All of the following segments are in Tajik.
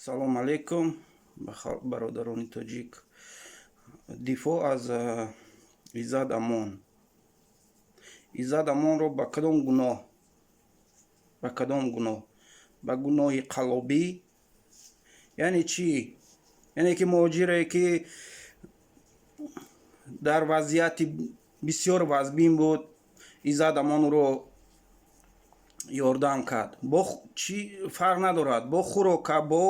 Салом алейкум, бародарони тоҷик. Дифоъ аз Иззат Амон. Иззат Амонро ба кадом гуноҳ, ба кадом гуноҳ? Ба гуноҳи қаллобӣ? Яъне чӣ? Яъне ки муҳоҷире, ки дар вазъияти бисёр вазбин буд, Иззат Амон ӯро ёрдам кард. Бо чӣ фарқ надорад, бо хӯрока, бо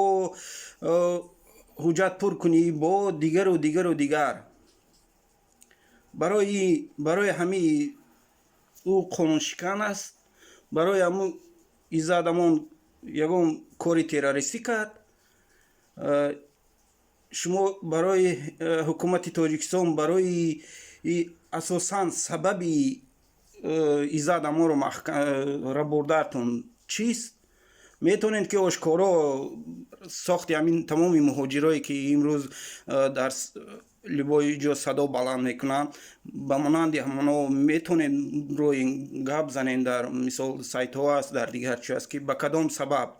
ҳуҷҷат пур кунӣ, бо дигару дигару дигар. Барои ҳамин ӯ қонуншикан аст? Барои ҳамун Иззат Амон ягон кори террористӣ кард? Шумо барои ҳукумати Тоҷикистон, барои асосан сабаби Иззат Амонро рабурдаатон чист? Метавонед, ки ошкоро сохти ҳамин тамоми муҳоҷирое, ки имрӯз дар любой ҷо садо баланд мекунанд, ба монанди ҳамоно метавонед рӯи гап занед, дар мисол сайтҳо аст, дар дигар чи аст, ки ба кадом сабаб,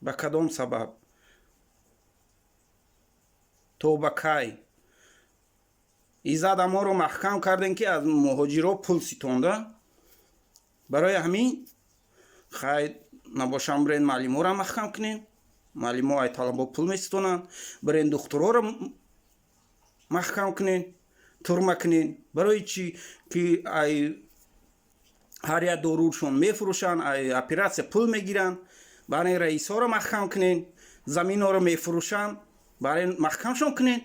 ба кадом сабаб, то ба кай Иззат Амонро маҳкам кардем, ки аз муҳоҷиро пул ситонда? Барои ҳамин хай набошам, бирен муаллиморо маҳкам кунем. Муаллимо ай талабо пул меситонанд. Бирен духтуроро маҳкам кунен, турма кунен. Барои чӣ ки ай ҳар як дорушон мефурӯшанд, ай оператсия пул мегиранд. Барои раисҳоро маҳкам кунен, заминҳоро мефурӯшанд, барои маҳкамшон кунен.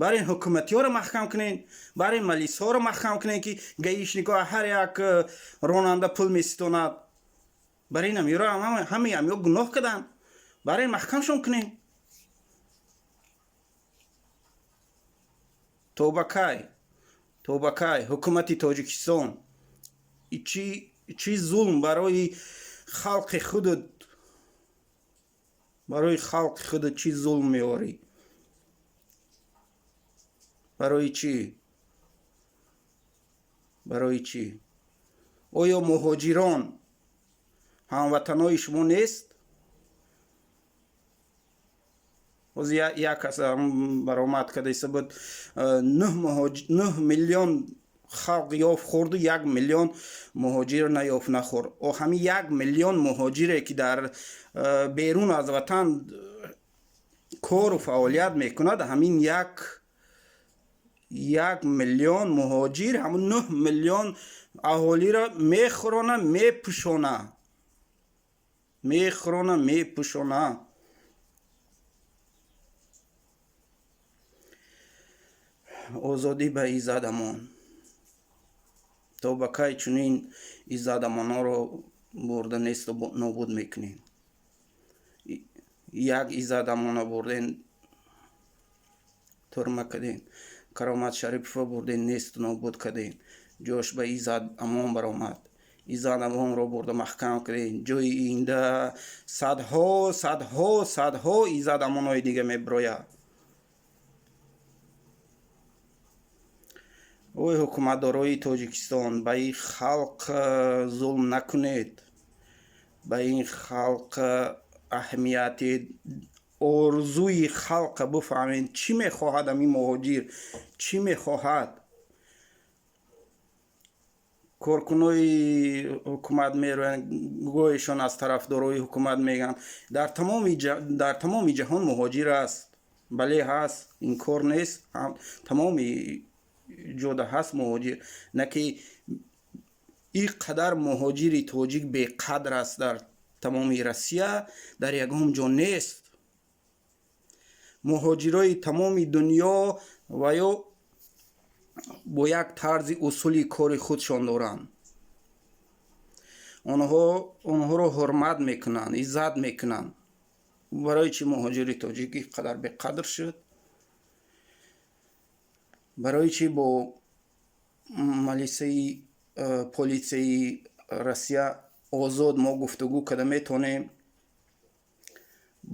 Барои ҳукуматиёро маҳкам кунен, барои малисҳоро маҳкам кунен, ки гаишникҳо ҳар як ронанда пул меситонад. Барои ин амиро ҳамаи амиё гуноҳ карданд, барои маҳкамшон кунен. То ба кай, то ба кай, ҳукумати Тоҷикистон? Чӣ зулм барои халқи худат, барои халқи худат чӣ зулм меорӣ? Барои чӣ, барои чӣ? Оё муҳоҷирон ҳамватанои шумо нест? Ҳозир як кас баромад кардаиста буд: 9 миллион халқ ёфт хӯрду 1 миллион муҳоҷир наёфт нахӯрд. О, ҳамин 1 миллион муҳоҷире, ки дар берун аз ватан кору фаъолият мекунад, ҳамин 1 миллион муҳоҷир ҳамун 9 миллион аҳолиро мехӯрона, мепӯшона, мехӯрона, мепӯшона. Озодӣ ба Иззат Амон. То ба кай чунин Иззат Амонҳоро бурда несту нобуд мекунем? Як Иззат Амонро бурден, турма кардем. Каромат Шарипова бурден, несту нобуд кардем. Ҷош ба Иззат Амон баромад. Иззат Амонро бурда маҳкам кардем. Ҷои инда садҳо, садҳо, садҳо Иззат Амонҳои дига мебирояд. Ой, ҳукуматдорои Тоҷикистон, ба ин халқ зулм накунед, ба ин халқ аҳамияти, орзуи халқа бифаҳмед. Чӣ мехоҳад ҳамин муҳоҷир, чӣ мехоҳад? Коркунои ҳукумат мероянд, гоҳешон аз тарафдорои ҳукумат мегӯянд, дар тамоми ҷаҳон муҳоҷир аст. Бале, ҳаст, инкор нест, тамоми ҷода ҳаст муҳоҷир. На ки ин қадар муҳоҷири тоҷик беқадр аст дар тамоми Россия, дар ягон ҷо нест. Муҳоҷирои тамоми дунё ва ё бо як тарзи усули кори худшон доранд. Онҳоро ҳурмат мекунанд, иззат мекунанд. Барои чӣ муҳоҷири тоҷик ин қадар беқадр шуд? Барои чӣ бо малисаи политсияи Россия озод мо гуфтугӯ карда метавонем,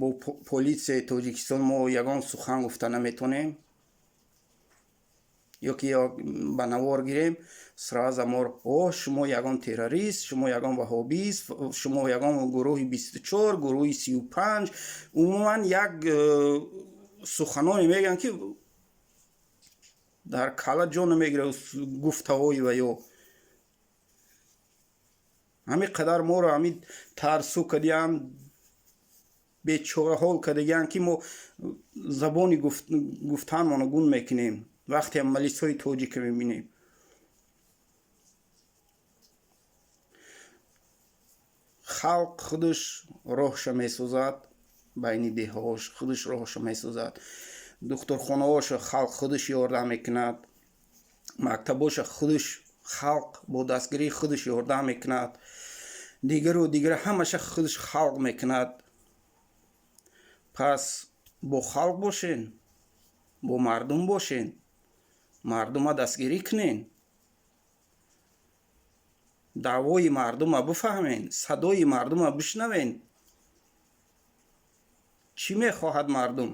бо политсияи Тоҷикистон мо ягон сухан гуфта наметавонем? ё ки ба навор гирем, сразу мор: «О, шумо ягон террорист, шумо ягон ваҳобист, шумо ягон гурӯҳи 24, гурӯҳи 35». Умуман як суханоне мегӯянд, ки дар кала ҷо намегирад гуфтаҳои ва ё ҳамин қадар моро ҳамин тарсу кардианд, бечораҳол кардагианд, ки мо забони гуфтанмонро гум мекунем, вақте малисҳои тоҷика мебинем. Халқ худаш роҳша месозад, байни деҳаҳош худаш роҳша месозад, духтурхонаҳоша халқ худаш ёрдам мекунад, мактабоша худаш халқ бо дастгирии худаш ёрдам мекунад, дигару дигар ҳамаша худаш халқ мекунад. Пас бо халқ бошен, бо мардум бошен, мардума дастгирӣ кунен, даъвои мардума бифаҳмен, садои мардума бишнавен. Чӣ мехоҳад мардум,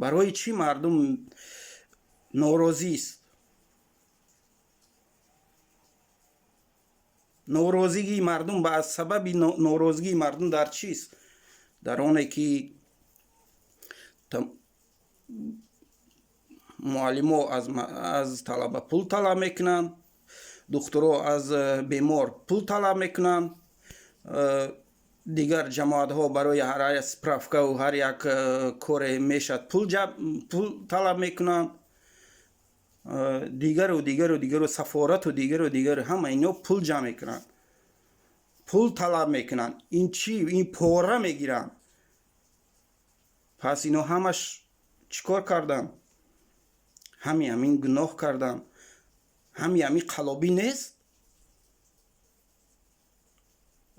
барои чӣ мардум норозист? Норозигии мардум ба сабаби норозигии мардум дар чист? Дар оне ки муаллимо аз талаба пул талаб мекунанд, духтуро аз бемор пул талаб мекунанд, дигар ҷамоатҳо барои ҳар як справкаву ҳар як коре мешавад пул талаб мекунанд, дигару дигару дигару, сафорату дигару дигару, ҳама ино пул ҷамъ мекунанд, пул талаб мекунанд. Ин чӣ? Ин пора мегиранд. Пас ино ҳамаш чӣ кор карданд? Ҳами ҳамин гуноҳ карданд, ҳами ҳамин қалобӣ нест?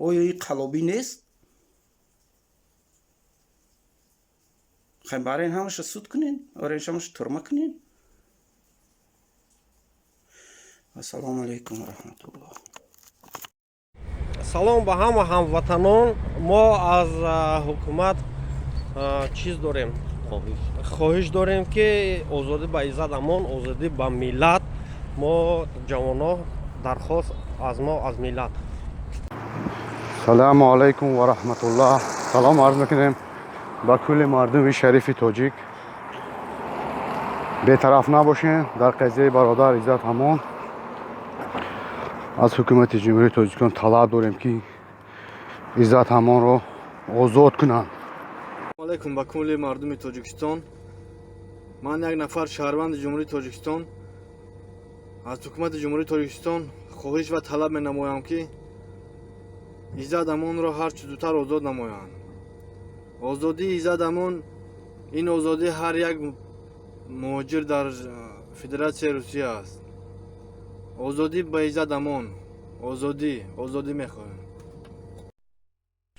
Оё ин қалобӣ нест? Хай, барои ин ҳамаша суд кунен, барои ин ҳамаша турма кунен. Ассалому алайкум ва раҳматуллоҳ. Салом ба ҳама ҳамватанон. Мо аз ҳукумат чиз дорем, хоҳиш дорем, ки озодӣ ба Иззат Амон, озодӣ ба миллат. Мо ҷавоно дархост аз мо, аз миллат. Салому алайкум ва раҳматуллоҳ. Салом арз мекунем ба кулли мардуми шарифи тоҷик. Бетараф набошем дар қазияи бародар Иззат Амон. Аз ҳукумати Ҷумҳурии Тоҷикистон талаб дорем, ки Иззат Амонро озод кунанд. Алайкум ба кулли мардуми Тоҷикистон. Ман як нафар шаҳрванди Ҷумҳурии Тоҷикистон аз ҳукумати Ҷумҳурии Тоҷикистон хоҳиш ва талаб менамоям, ки Иззат Амонро ҳарчи зудтар озод намоянд. Озодии Иззат Амон ин озодии ҳар як муҳоҷир дар Федератсияи Русия аст. Озодӣ ба Иззат Амон, озодӣ, озодӣ мехоҳем.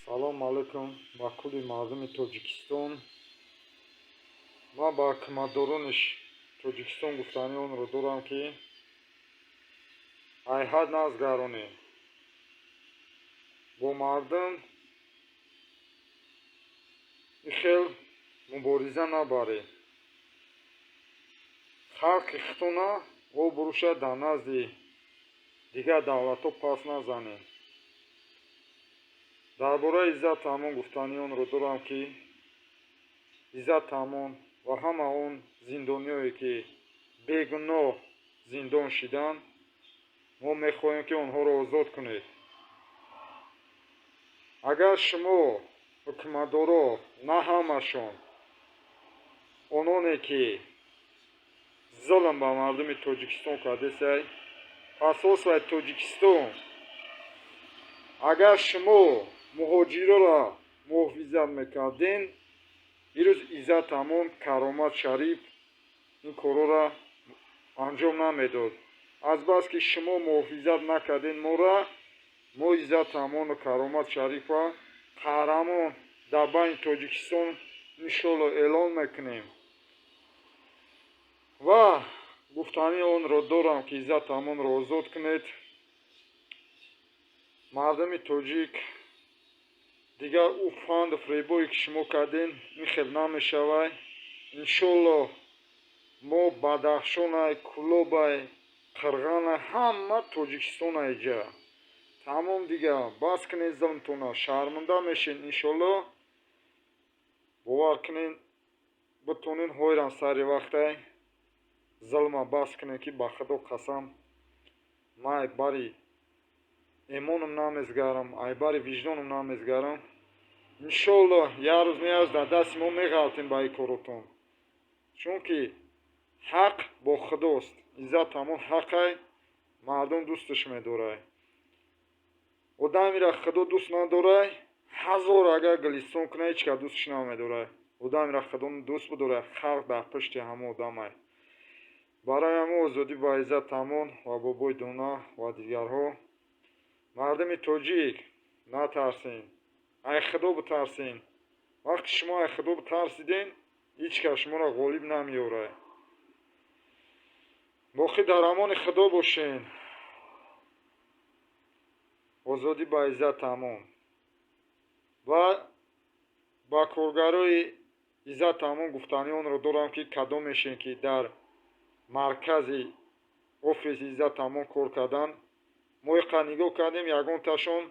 Салому алайкум ба кулли мардуми Тоҷикистон. Ман ба ҳукуматдорони Тоҷикистон гуфтани онро дорам, ки айҳат назгаронем, бо мардум ин хел мубориза набарем. Халқи худтона обрӯша дар назди дигар давлатҳо пас назанем. Дар бораи Иззат Амон гуфтани онро дорам, ки Иззат Амон ва ҳама он зиндониёе, ки бегуноҳ зиндон шиданд, мо мехоҳем, ки онҳоро озод кунед. Агар шумо ҳукуматдоро, на ҳамашон, ононе ки зулм ба мардуми Тоҷикистон кардесай, асосвай Тоҷикистон, агар шумо муҳоҷироро муҳофизат мекарден, ирӯз Иззат Амон, Каромат Шариф ин корҳоро анҷом намедод. Азбаски шумо муҳофизат накарден моро, мо Иззат Амону Каромат Шарифа қаҳрамон дар байни Тоҷикистон иншолло эълон мекунем. Ва гуфтани онро дорам, ки Иззат Амонро озод кунед. Мардуми тоҷик, дигар ӯ фанду фиребое, ки шумо кардем, ин хел намешавад. Иншолло, Мо Бадахшонай, Кӯлобай, Қирғанай, ҳама Тоҷикистонай ҷа. Тамом, дига бас кунед зулмтона, шарманда мешед, иншолло. Бовар кунед, битонен ҳойрам сари вақтай зулма бас кунед, ки ба Худо қасам, ман ай бари эмоном намезгарам, ай бари виҷдоном намезгарам. Иншолло, як рӯз меяз, дар дасти мо меғалтем ба ин коротон, чунки ҳақ бо Худост. Иззат ҳамон ҳақай, мардум дӯсташ медорад. Одамеро Худо дӯст надорад, ҳазор агар гулистон кунад, ҳеҷ кас дӯсташ намедорад. Одамеро Худо дӯст бидорад, халқ дар пушти ҳамон одамай. Барои ҳамон озодӣ ба Иззат Амон ва Бобои Дона ва дигарҳо. Мардуми тоҷик, натарсен, ай Худо битарсен. Вақте шумо ай Худо битарсиден, ҳеҷ кас шуморо ғолиб намеёрад. Боқӣ дар амони Худо бошен. Озодӣ ба Иззат Амон ва ба коргарои Иззат Амон. Гуфтани онро дорам, ки кадом мешем, ки дар маркази офиси Иззат Амон кор кардан. Мо иқа нигоҳ кардем, ягонташон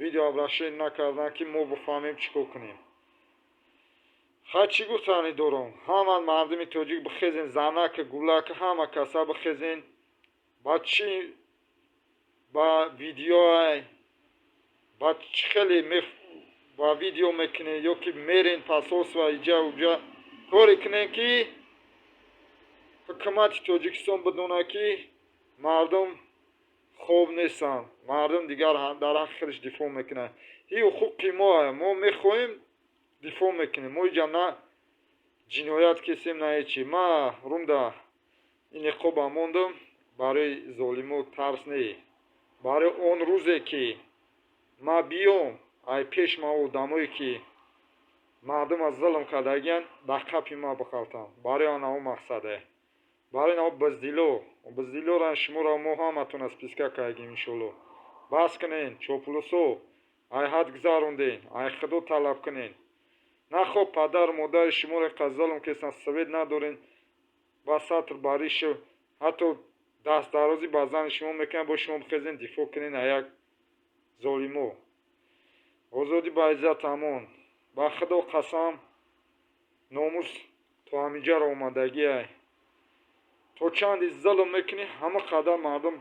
видеообращение накарданд, ки мо бифаҳмем, чӣ кор кунем. Хай, чӣ гуфтанӣ дорам? Ҳама мардуми тоҷик бихезен, занака, гулака, ҳама каса бихезен. Ба чӣ, ба видеоай, ба чӣ хеле ба видео мекунед ё ки мерен посольство, иҷа уҷа, коре кунем, ки ҳукумати Тоҷикистон бидонад, ки мардум хоб нестанд, мардум дигар дар ҳаққи худаш дифоъ мекунад. Ин ҳуқуқи мо, мо мехоҳем, дифоъ мекунем. Мо иҷа на ҷиноят кесем, на ҳечи. Ма румда ин ниқоба мондам барои золимо тарс не, барои он рӯзе, ки ма биём, ай пеш ма одамое, ки мардума зулм кардагиянд, дар қапи ма бихалтанд. Барои анао мақсаде, барои нао буздило, буздилора шуморо мо ҳаматона списка кардем. Иншолло, бас кунен, чоплусо, ай ҳад гузаронден, ай Худо талаб кунен. Нахоб падару модари шуморо иқа зулм кестанд, свет надорен, ба сатр баришу ҳатто дастдарозӣ ба зани шумо мекунанд, бо шумо бихезен, дифоъ кунен а як золимо. Озодӣ ба Иззат Амон. Ба Худо қасам, номус то ҳаминҷаро омадагиай. То чанди зулм мекунӣ, ҳама қадар мардум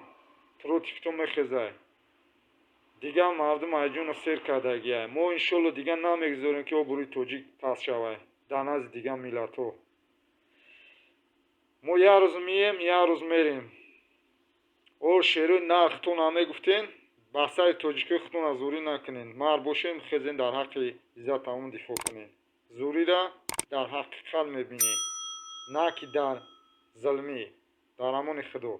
против ту мехезад. Дигар мардум айҷуно сер кардагиай. Мо, иншолло, дигар намегузорем, ки обрӯи тоҷик паст шавад дар назди дигар миллатҳо. Мо як рӯз мием, як рӯз мерем. О шерои нархтон мегуфтен, ба сари тоҷикои худтона зӯрӣ накунен. Мард бошем, хезен, дар ҳаққи Иззат Амон дифоъ кунен. Зӯрира дар ҳақиқат мебинӣ, на ки дар зулмӣ. Дар амони Худо.